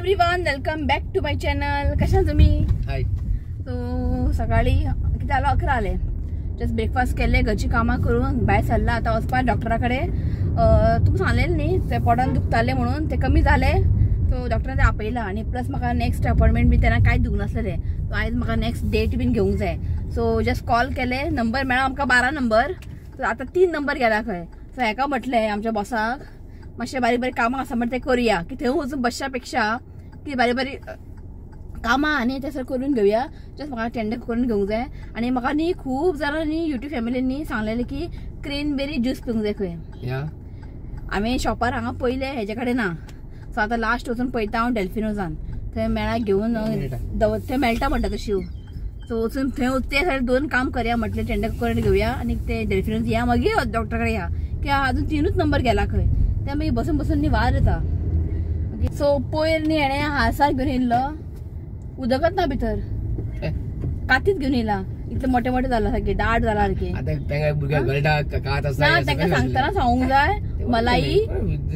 Everyone, welcome back to my channel. कशा तुम्ही? हाय. So सकाळी कितें जालें, 11 आले. जस्ट ब्रेकफास्ट केले, घरची कामां करून भायर सरला. आतां वचपा डॉक्टरा कडेन. तुमकां सांगलेलें न्ही ते पोटान दुखतालें म्हणून, ते कमी जालें. सो डॉक्टरान ते आपयला आनी प्लस म्हाका नेक्स्ट अपॉयंटमेंट बी तेन्ना कांयच दिवंक नासलेलें. सो आयज म्हाका नेक्स्ट डेट बीन घेवंक जाय. सो जस्ट कॉल केले, नंबर मेळ्ळो आमकां 12 नंबर. सो आतां 3 नंबर गेला खंय. सो हेका म्हटलें आमच्या बॉसाक, मातशें बारीक बारीक कामां आसा म्हणटा तें करुया, की थंय वचून बसच्या पेक्षा की बारीक बारीक कामां आनी तें सगळें करून घेवया. जस्ट म्हाका टेंडर करून घेवंक जाय. आनी म्हाका न्ही खूब जाणांनी युट्यूब फॅमिलींनी सांगलेलें की क्रेनबेरी ज्यूस पिवंक जाय खंय. हांवें शॉपार हांगा पयलें, हेजे कडेन ना. सो आतां लास्ट वचून पळयता हांव डेल्फिनोजान, थंय मेळा घेवन थंय मेळटा म्हणटा तशी. सो वचून थंय ते सगळे 2 काम करया म्हटलें, टेंडर करून घेवया आनी ते डेल्फिनोज या, मागीर डॉक्टरा कडेन या. की अजून 3 नंबर गेला खंय. ते मागीर बसून बसून न्ही वार येता. सो पयर न्ही हेणें हारसार घेवन येयल्लो, उदकच ना भितर, कातीच घेवन येयला. इतले मोठे मोठे जाला, सारखे दाट जाला सारखे. ना तांकां सांगतना सांगूंक जाय मलाई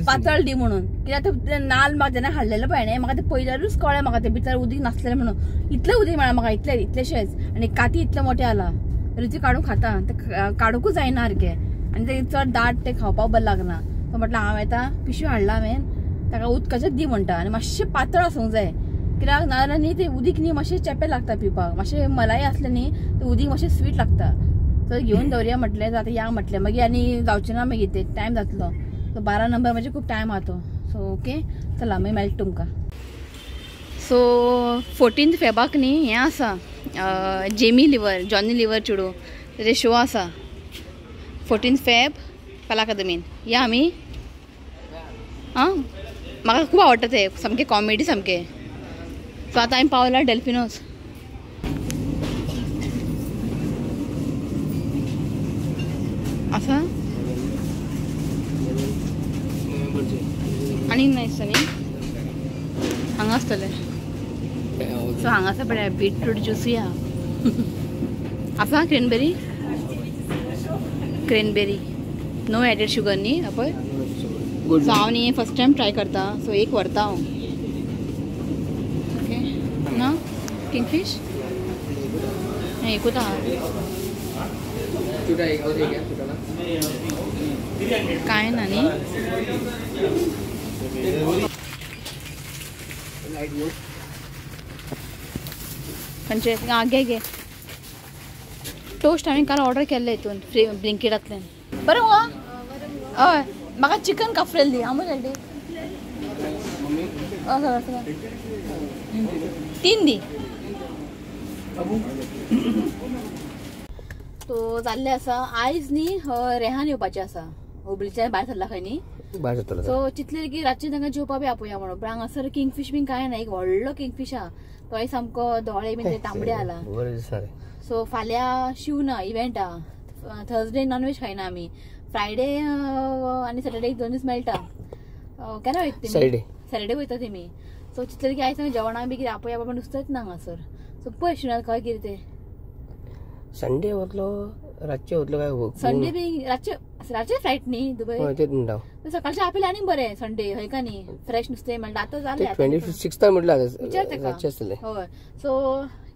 पातळ दी म्हणून, कित्याक ते नाल्ल म्हाका जेन्ना हाडलेले पळय हेणें, म्हाका ते पयल्यारूच कळ्ळें म्हाका ते भितर उदीक नासलेलें म्हणून. इतलें उदीक मेळ्ळां म्हाका, इतलें इतलेशेंच. आनी काती इतले मोठे आला, तरी काडूंक खाता ते काडूंकूच जायना सारकें. आनी ते चड दाट ते खावपाक बरें लागना. सो म्हटलें हांव येता, पिशवी हाडला हांवें, ताका उदकाचें दी म्हणटा. आनी मातशें पातळ आसूंक जाय, कित्याक नाजाल्यार न्ही ते उदीक न्ही मातशें चेपें लागता पिवपाक. मातशें मलाई आसलें न्ही ते उदीक मातशें स्वीट लागता. सो घेवन दवरया म्हटलें, आतां या म्हटलें, मागीर आनी जावचें ना मागीर ते टायम जातलो. सो 12 नंबर म्हणजे खूब टायम आहा तो. सो ओके, चला मागीर मेळटा तुमकां. सो 14 फेबाक न्ही हें आसा, जेमी लिवर, जॉनी लिवर चेडूं, तेजे शो आसा 14 फेब कला अकादमीन. या आमी. आं म्हाका खूब आवडटा ते, सामकें कॉमेडी सामकें. सो आतां आमी पावला डेल्फिनोज. आसा आनी ना दिसता न्ही, हांगा आसतलें. सो हांगा आसा पळय बीटरूट ज्युसूय आहा. आसा cranberry, cranberry no added sugar न्ही पळय. सो हांव न्ही फर्स्ट टायम ट्राय करता. सो एक व्हरता हांव. ओके ना किंगफीश एकूच आहा काय ना न्ही. खंयचे घे घे टोस्ट हांवें काल ऑर्डर केल्ले हितून फ्री ब्लिंकिटांतल्यान. बरें मुगो? हय, म्हाका चिकन काफ्रेल दी. हांव दी 3 दी. तो जाल्ले आसा. आयज न्ही रेहान येवपाचें आसा, हुबळीच्यान भायर सरला खंय न्ही. सो चितलें की रातचें तांकां जेवपा बी आपोवया म्हणून. पण हांगासर किंगफीश बीन कांय ना, एक व्हडलो किंगफीश आहा, तोय सामको दोळे बीन ते तांबडे आला. सो फाल्यां शिव ना इव्हेंट आहा, थर्सडे नॉनव्हेज खायना आमी, फ्रायडे आनी सॅटर्डे 2 दीस मेळटा. केन्ना वयता तेमी? सॅटर्डे वयता तेमी. सो चितलें की आयज तांकां जेवणाक बी कितें आपोवया बाबा, नुस्तेंच ना हांगासर. सो पळय शिवनाथ खंय कितें तें. संडे वतलो, रातचे वतलो काय? संडे बी रातचे, रातचे फ्लायट न्ही दुबय. सकाळचे आपल्याला आनी बरें संडे हय का न्ही, फ्रेश नुस्तें मेळटा. आतां जालें 26 म्हटल्यार विचार तेका. हय. सो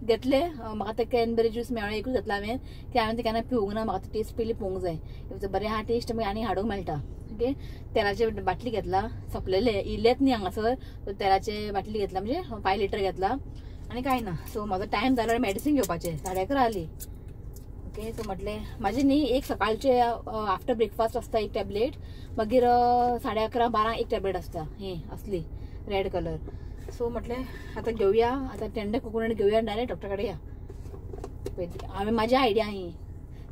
घेतले म्हाका ते क्रॅनबेरी ज्यूस मेळ्ळो, एकूच घेतला हांवें, की हांवें ते केन्ना पिवंक ना, म्हाका टेस्ट पयलीं पळोवंक जाय. बरें आहा टेस्ट मागीर आनी हाडूंक मेळटा. ओके, तेलाचे बाटली घेतला, सोंपलेले इल्लेच न्ही हांगासर. तेलाचे बाटली घेतला म्हणजे 5 लिटर घेतला आनी कांय ना. सो म्हाजो टायम जालो मेडिसीन घेवपाचें, 11:30 आली. ओके, सो म्हटलें म्हाजें न्ही एक सकाळचें आफ्टर ब्रेकफास्ट आसता एक टॅबलेट, मागीर 11:30 12 एक टॅबलेट आसता, ही असली रेड कलर. सो म्हटलें आतां घेवया, आतां टेंडर कोकोनट घेवया आनी डायरेक्ट डॉक्टरा कडेन या. हांवें म्हाजी आयडिया ही,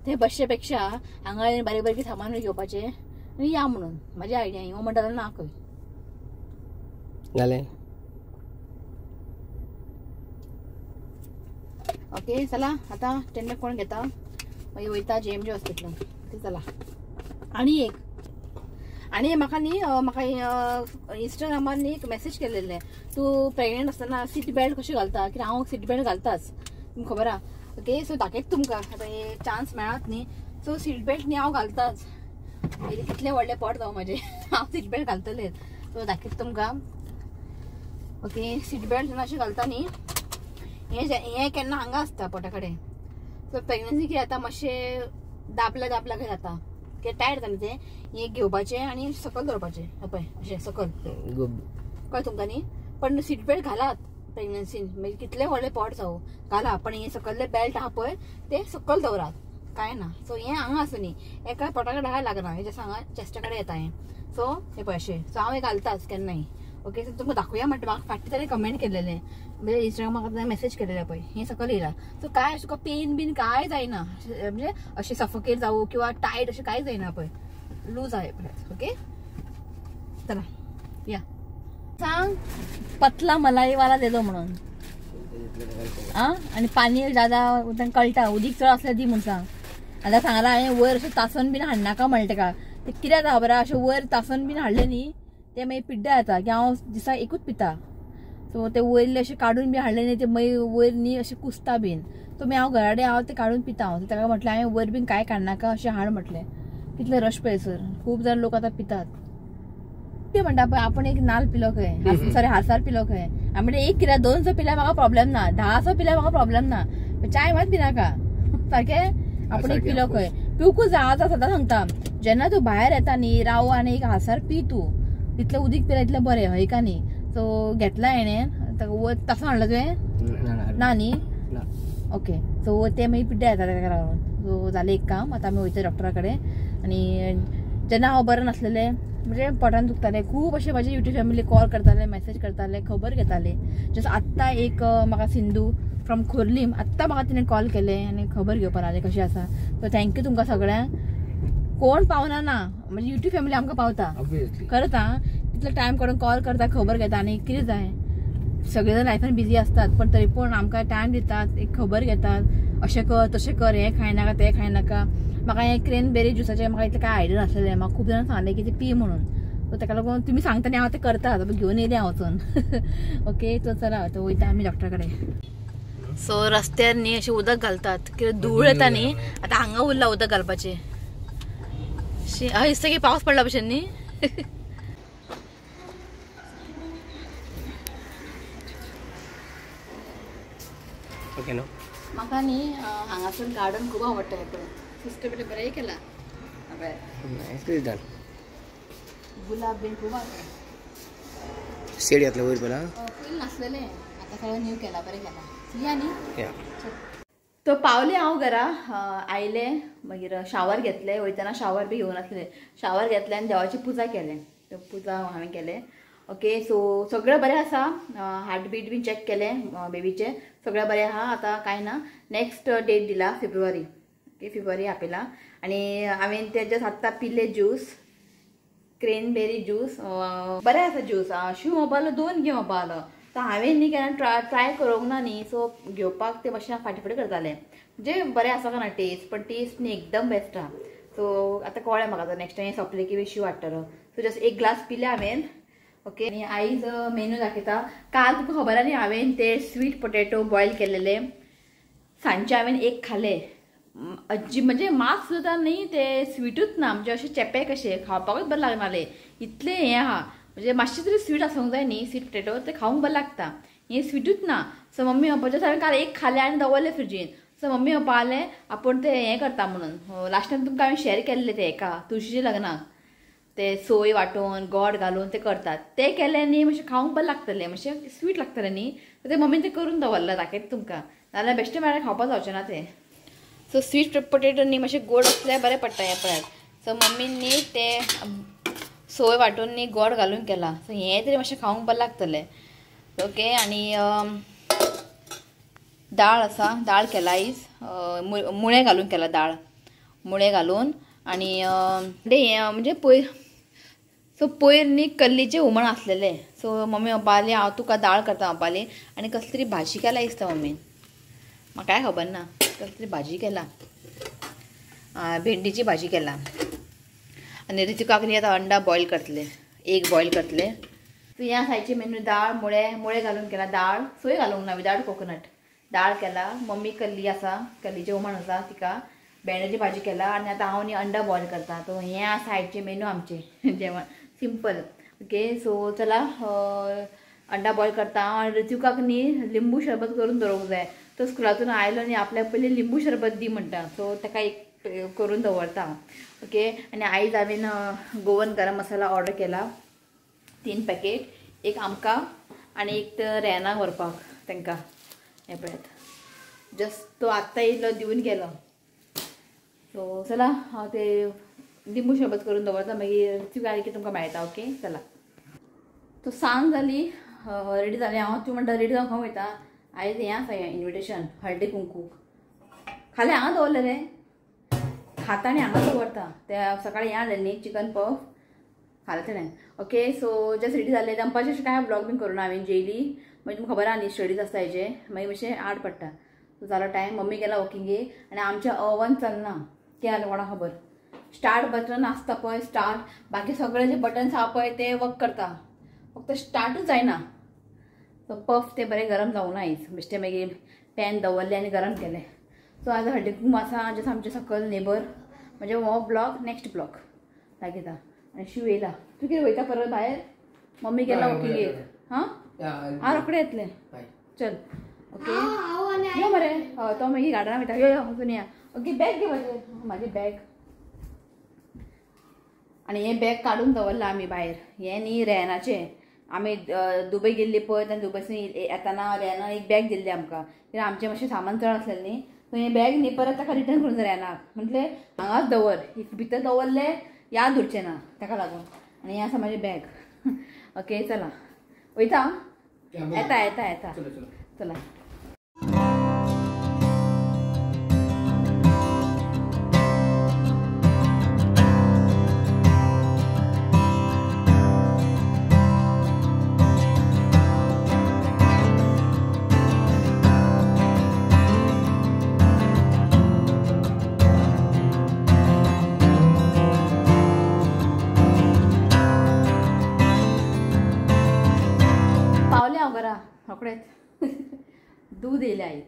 थंय बसचे पेक्षा हांगा बारीक बारीक सामान घेवपाचें आनी या म्हणून म्हाजी आयडिया ही. हो म्हणटा ना खंय जालें. ओके चला आतां टेंडर कोण घेता, मागीर वयता JMJ हॉस्पिटलान. ओके चला. आनी एक आनी म्हाका न्ही म्हाका इंस्टाग्रामार न्ही एक मॅसेज केलेलें, तूं प्रेग्नेंट आसतना सीट बेल्ट कशें घालता? कित्याक हांव सीट बेल्ट घालताच, तुमकां खबर आहा. ओके, सो दाखयता तुमकां आतां हे चान्स मेळत न्ही. सो सीट बेल्ट न्ही हांव घालताच, कितले व्हडले पोट जावं म्हाजें, हांव सीट बेल्ट घालतलें. सो दाखयता तुमकां. ओके सीट बेल्ट जेन्ना अशें घालता न्ही हें केन्ना हांगा आसता पोटा कडेन. सो प्रेग्नन्सी कितें जाता मातशें दाबल्या दाबल्या कशें जाता कित्याक टायट जाता न्ही तें. हें घेवपाचें आनी सकयल दवरपाचें पळय अशें सकयल कळ्ळें तुमकां न्ही. पण सीट बेल्ट घालात प्रेग्नन्सीन मागीर कितलें व्हडलें पोट जावं घाला, पण हें सकयल्लें बेल्ट आहा पळय तें सकयल दवरात कांय ना. सो हें हांगा आसूं न्ही एका पोटा कडेन हांगा लागना, हें जशें हांगा चेस्टा कडेन येता हें. सो हें पळय अशें. सो हांव हें घालताच केन्नाय. ओके सो तुमकां दाखोवया म्हणटा म्हाका फाटीं ताणें कमेंट केलेलें म्हणजे इंस्टाग्राम म्हाका ताणें मॅसेज केलेलें पळय हें सकयल येयलां. सो कांय अशें तुका पेन बीन कांय जायना, म्हणजे अशें सफोकेट जावं किंवा टायट अशें कांय जायना पळय, लूज आहे पळय. ओके चला या. सांग पतला मलाई वाला दे दो म्हणून आ आनी पाणी जादा कळटा उदीक चड आसल्यार दी म्हूण सांग. आतां सांगलां हांवें वयर अशें तासण बीन हाडनाका म्हणलें तेका, तें कित्याक जाता खबर अशें वयर तासण बीन हाडलें न्ही तें मागीर पिड्ड्यार जाता की हांव दिसाक एकूच पिता. सो ते वयरले अशें काडून बी हाडलें न्ही ते मागीर वयर न्ही अशें कुसता बीन. सो मागीर हांव घरा कडेन हांव तें काडून पिता हांव. ताका म्हटलें हांवें वयर बीन कांय काडनाका अशें हाड म्हटलें. कितले रश पळय सर, खूब जाण लोक आतां पितात. ते म्हणटा पळय आपण एक नाल पिलो खंय, सॉरी हारसार पिलो खंय, आमी एक किल्यार 200 पिल्यार म्हाका प्रॉब्लेम ना, 10 पिल्यार म्हाका प्रॉब्लेम ना, चाय मात पिनाका सारकें. आपण एक पिलो खंय पिवकूच जाय. आतां सदां सांगता जेन्ना तूं भायर येता न्ही राव आनी एक हारसार पी तूं, तितलें उदीक पिल्यार इतलें बरें हय का न्ही. सो घेतला हेणें वयर तसो हाडलो तुवें ना न्ही. ओके सो ते मागीर पिड्ड्यार जाता ताका लागून. सो जालें एक काम, आतां आमी वयता डॉक्टरा कडेन. आनी जेन्ना हांव बरें नासलेलें म्हणजे पोटान दुखतालें खूब अशें म्हाजे यूट्यूब फॅमिली कॉल करताले, मॅसेज करताले, खबर घेताले. जस्ट आत्तां एक म्हाका सिंधू फ्रॉम खोर्लीम आत्तां म्हाका तिणें कॉल केलें आनी खबर घेवपाक लागलें कशी आसा. सो thank you तुमकां सगळ्यांक. कोण पावना ना म्हणजे यूट्यूब फॅमिली आमकां पावता खरेंच आं, तितलो टायम काडून कॉल करता, खबर घेता. आनी कितें जाय सगळे जाण लायफान बिजी आसतात पण तरी पूण आमकां टायम दितात, एक खबर घेतात, अशें कर तशें कर, हें खायनाका तें खायनाका. म्हाका हें क्रेनबेरी ज्युसाचें म्हाका इतलें कांय आयडिया नासलेलें, म्हाका खूब जाणां सांगलें की तें पी म्हणून. सो ताका लागून तुमी सांगता न्ही हांव तें करता, घेवन येयलें हांव वचून. ओके सो चला आतां वयता आमी डॉक्टरा कडेन. सो रस्त्यार न्ही अशें उदक घालतात कित्याक धूळ येता न्ही, आतां हांगा उरला उदक घालपाचें. हय दिसता की पावस पडला भशेन न्ही. ओके न्हू म्हाका न्ही हांगासर गार्डन खूब आवडटा. हें पळय सिस्टर बिटे बरें केलां, गुलाब बीन खूब आसा. शेड घातला वयर पयला फूल नासलेलें आतां सगळें न्यू केलां, बरें केलां. या न्ही. तो पावलें हांव घरा आयलें, मागीर शावर घेतलें, वयतना शावर बी घेवन आसलें, शावर घेतलें आनी देवाची पुजा केलें. तो पुजा हांवें केलें. ओके सो सगळें बरें आसा, हार्टबीट बीन चॅक केलें बेबीचें, सगळें बरें आहा आतां कांय ना. नेक्स्ट डेट दिला फेब्रुवारी. ओके फेब्रुवारी आपयला. आनी हांवें ते जस्ट आत्तां पिले ज्यूस, क्रेनबेरी ज्यूस बरें आसा ज्यूस. शिव म्हणपाक दोन घे म्हणपाक लागलो, सो हांवें न्ही केन्ना ट्राय करूंक ना न्ही, सो घेवपाक ते मातशें फाटीं फुडें करतालें. म्हणजे बरें आसा काय ना टेस्ट, पण टेस्ट न्ही एकदम बेस्ट आहा. सो आतां कळ्ळें म्हाका आतां नेक्स्ट टायम सोंपलें की शिव हाडटलो. सो जस्ट एक ग्लास पिले हांवें. ओके आनी आयज मेन्यू दाखयता. काल तुका खबर आहा न्ही हांवें ते स्वीट पोटेटो बॉयल केलेले, सांजचे हांवें एक खाले, अजी म्हणजे मात सुद्दां न्ही ते स्वीटूच ना, म्हणजे अशे चेपे कशे खावपाकूच बरें लागनाले इतलें हें आहा. म्हणजे मातशें तरी स्वीट आसूंक जाय न्ही स्वीट पोटेटो, ते खावंक बरें लागता, हें स्वीटूच ना. सो मम्मी म्हणपाचें हांवें काल एक खालें आनी दवरलें फ्रिजीन. सो मम्मी म्हणपा लागलें आपूण तें हें करता म्हणून. लास्ट टायम तुमकां हांवें शेअर केल्लें तें एका तुळशीच्या लग्नाक ते सोय वांटून गोड घालून ते करतात, ते केलें न्ही मातशें खावंक बरें लागतलें, मातशें स्वीट लागतलें न्ही. ते मम्मीन तें करून दवरलां, दाखयता तुमकां, नाजाल्यार बेश्टें म्हळ्यार खावपाक जावचें ना तें. सो स्वीट पोटेटो न्ही मातशें गोड आसल्यार बरें पडटा हें पळयात. सो मम्मीन न्ही ते सोय वांटून न्ही गोड घालून केलां, सो हें तरी मातशें खावंक बरें लागतलें. ओके आनी दाळ आसा, दाळ केला आयज, मुळे घालून केला दाळ, मुळे घालून. आनी हें म्हणजे पयर, सो पयर न्ही कल्लीचें हुमण आसलेलें. सो मम्मी म्हणपा लागली हांव तुका दाळ करता म्हणपा लागली, आनी कसली तरी भाजी केला दिसता मम्मीन, म्हाका कांय खबर ना, कसली तरी भाजी केला, भेंडीची भाजी केला. आनी ऋतिकाक न्ही आतां अंडा बॉयल करतले, एक बॉयल करतले. सो ह्या सायची मेन्यू दाळ, मुळे मुळे घालून केला दाळ, सोय घालूंक ना, विदाउट कोकोनट दाळ केला. मम्मी कल्ली आसा, कल्लीचें हुमण आसा, तिका भेंड्याची भाजी केला. आनी आतां हांव न्ही अंडा बॉयल करता. सो हें आसा आयचें मेन्यू आमचें जेवण सिंपल. ओके सो चला अंडा बॉयल करता हांव. आनी ऋत्विकाक न्ही लिंबू शरबत करून दवरूंक जाय. तो स्कुलांतून आयलो न्ही आपल्याक पयलीं लिंबू शरबत दी म्हणटा. सो ताका एक करून दवरता हांव. ओके आनी आयज हांवें गोवन गरम मसाला ऑर्डर केला 3 पॅकेट, एक आमकां आनी एक रेनाक व्हरपाक तांकां. हें पळयात जस्ट तो आत्तां येयलो दिवन गेलो. सो चला हांव ते लिंबू शरबत करून दवरता, मागीर ऋत्विक आयले की तुमकां मेळटा. ओके चला. तो सांज जाली, रेडी जालें हांव. तूं म्हणटा रेडी जावन खंय वयता? आयज हें आसा इन्विटेशन हळदी कुंकूक. खालें हांगा दवरलें रे, खाता आनी हांगा दवरता. ते सकाळीं हें हाडलें न्ही चिकन पफ खालें तेणें. ओके सो जस्ट रेडी जालें. दनपारचें अशें कांय ब्लॉग बीन करूं ना हांवें, जेयली मागीर तुमकां खबर आहा न्ही स्टडीज आसता हेजे, मागीर मातशें आड पडटा. सो जालो टायम, मम्मी गेला वॉकिंगेक आनी आमचें ओवन चलना, कितें जालें कोणाक खबर. स्टार्ट बटन आसता पळय स्टार्ट, बाकी सगळे जे बटन्स आहा पळय ते वर्क करता, फक्त स्टार्टूच जायना. सो पफ ते बरें गरम जावंक ना आयज, बेश्टें मागीर पॅन दवरलें आनी गरम केलें. सो आज हळदी कुंकूम आसा जसो आमचे सकयल नेबर, म्हणजे हो ब्लॉग नेक्स्ट ब्लॉग दाखयता. आनी शिव येयला. तूं कितें वयता परत भायर? मम्मी गेला वॉकिंगेक. हां हांव रोखडें येतलें. चल ओके यो मरे. हय तो मागीर गार्डनाक वयता. यो यो वचून या. ओके बॅग घे म्हजें, म्हाजें बॅग. आनी हें बॅग काडून दवरलां आमी भायर. हें न्ही रेनाचें, आमी दुबय गेल्ली पळय तेन्ना दुबयसून येताना रेनान एक बॅग दिल्ली आमकां, कित्याक आमचें मातशें सामान चड आसलें न्ही. सो हें बॅग न्ही परत ताका रिटर्न करून रेनाक म्हटलें हांगाच दवर, भितर दवरलें याद उरचें ना ताका लागून. आनी हें आसा म्हाजें बॅग. ओके चला वयता. येता येता येता चला. रोखडेच दूद येयलें आयज.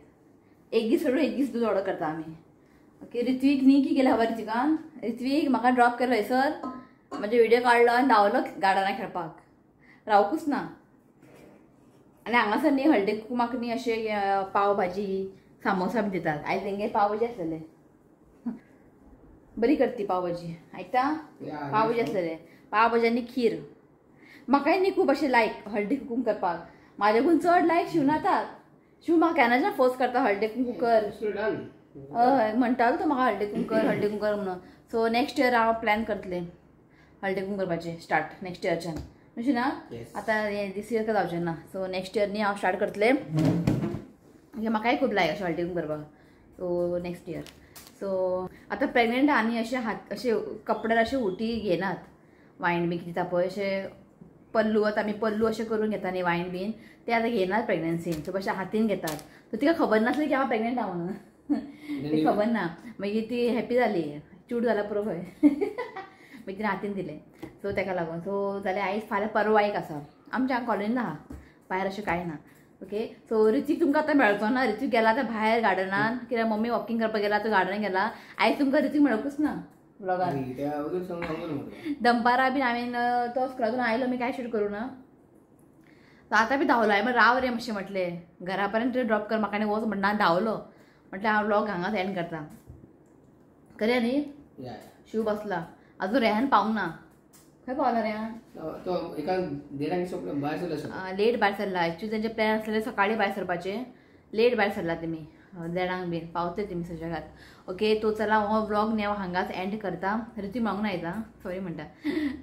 एक दीस सोडून एक दीस दूद ऑर्डर करता आमी. ओके ऋत्विक न्ही की गेल्या खबर ऋत्विकान, ऋत्विक म्हाका ड्रॉप केलो हयसर, म्हाजो व्हिडियो काडलो आनी धांवलो गार्डनाक खेळपाक, रावकूच ना. आनी हांगासर न्ही हळदी कुंकूमाक न्ही अशें पाव भाजी सामोसा बी दितात. आयज तेंगे पाव भाजी आसलेले, बरी करती पाव भाजी. आयकता पाव भाजी आसलेले, पाव भाजी आनी खीर. म्हाकाय न्ही खूब अशें लायक हळदी कुंकूम करपाक, म्हाज्याकून चड लायक शिवनाथाक. शिव म्हाका केन्नाच्यान फोर्स करता हळदी कुंकू कर, हय म्हणटालो तो म्हाका हळदी कुंकू कर हळदी कुंकू कर म्हणून. सो नेक्स्ट इयर हांव प्लॅन करतलें हळदी कुंकू करपाचें स्टार्ट नेक्स्ट इयरच्यान. अशें ना आतां हें दीस इयर जावचें ना. सो नेक्स्ट इयर न्ही हांव स्टार्ट करतलें, म्हाकाय खूब लायक अशें हळदी कुंकू करपाक. So next year. सो आतां प्रेग्नेंट आनी अशें हात अशें कपड्यार अशें उटी घेनात, वायण बी कितें दिता पळय अशें पल्लू, आतां आमी पल्लू अशें करून घेता न्ही वायण बीन, ते आतां घेनात प्रेग्नन्सीन. सो अशें हातीन घेतात. सो तिका खबर नासली की हांव प्रेग्नेंट आहा म्हणून, ती खबर ना. मागीर ती हॅपी जाली, चूड जाला पुरो खंय. मागीर तिणें हातीन दिलें. सो ताका लागून सो जाल्यार आयज फाल्यां परवा एक आसा आमच्या कॉलनीन आहा, भायर अशें कांय ना. ओके सो ऋत्विक तुमकां आतां मेळचो ना, ऋत्विक गेला आतां भायर गार्डनान, कित्याक मम्मी वॉकिंग करपाक गेला तो गार्डनान गेला. आयज तुमकां ऋत्विक मेळकूच ना ब्लॉगान. दनपारां बीन हांवें तो स्कुलांतून आयलो मी कांय शूट करूं ना. सो आतां बी धांवलो हांवें, राव रे मातशें म्हटलें घरा पर्यंत ड्रॉप कर म्हाका आनी वच म्हणटा धांवलो. म्हटलें हांव ब्लॉग हांगाच एंड करता. करया न्ही? शिव बसला अजून, रेहान पावंक ना. खंय पावला रेहान? लेट भायर सरला. एक्चुअली तेंचे प्लॅन आसलेले सकाळीं भायर सरपाचे, लेट भायर सरला तेमी देडांक बीन पावतले तेमी सजगात. ओके तो चला हो व्लॉग न्ही हांव हांगाच एंड करता. ऋत्विक मागून आयता सॉरी म्हणटा,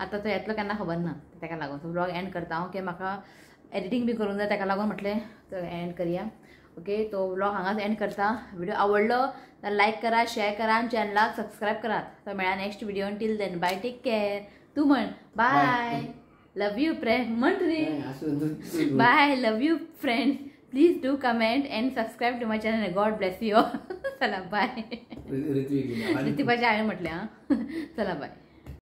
आतां तो येतलो केन्ना खबर ना ताका लागून. सो व्लॉग एंड करता हांव, ओके म्हाका एडिटींग बी करूंक जाय ताका लागून म्हटलें तो एंड करया. ओके तो व्लॉग हांगाच एंड करता. व्हिडिओ आवडलो तर लायक करा, शेअर करा आनी चॅनलाक सबस्क्रायब करात. तो मेळ्ळा next video. Till then bye, take care. तूं म्हण बाय, लव you friend म्हण रे, bye, love you friend. Please do comment and subscribe to my channel. God bless you. चला बाय. ऋत्विकाचे हांवें म्हटलें. आं चला बाय.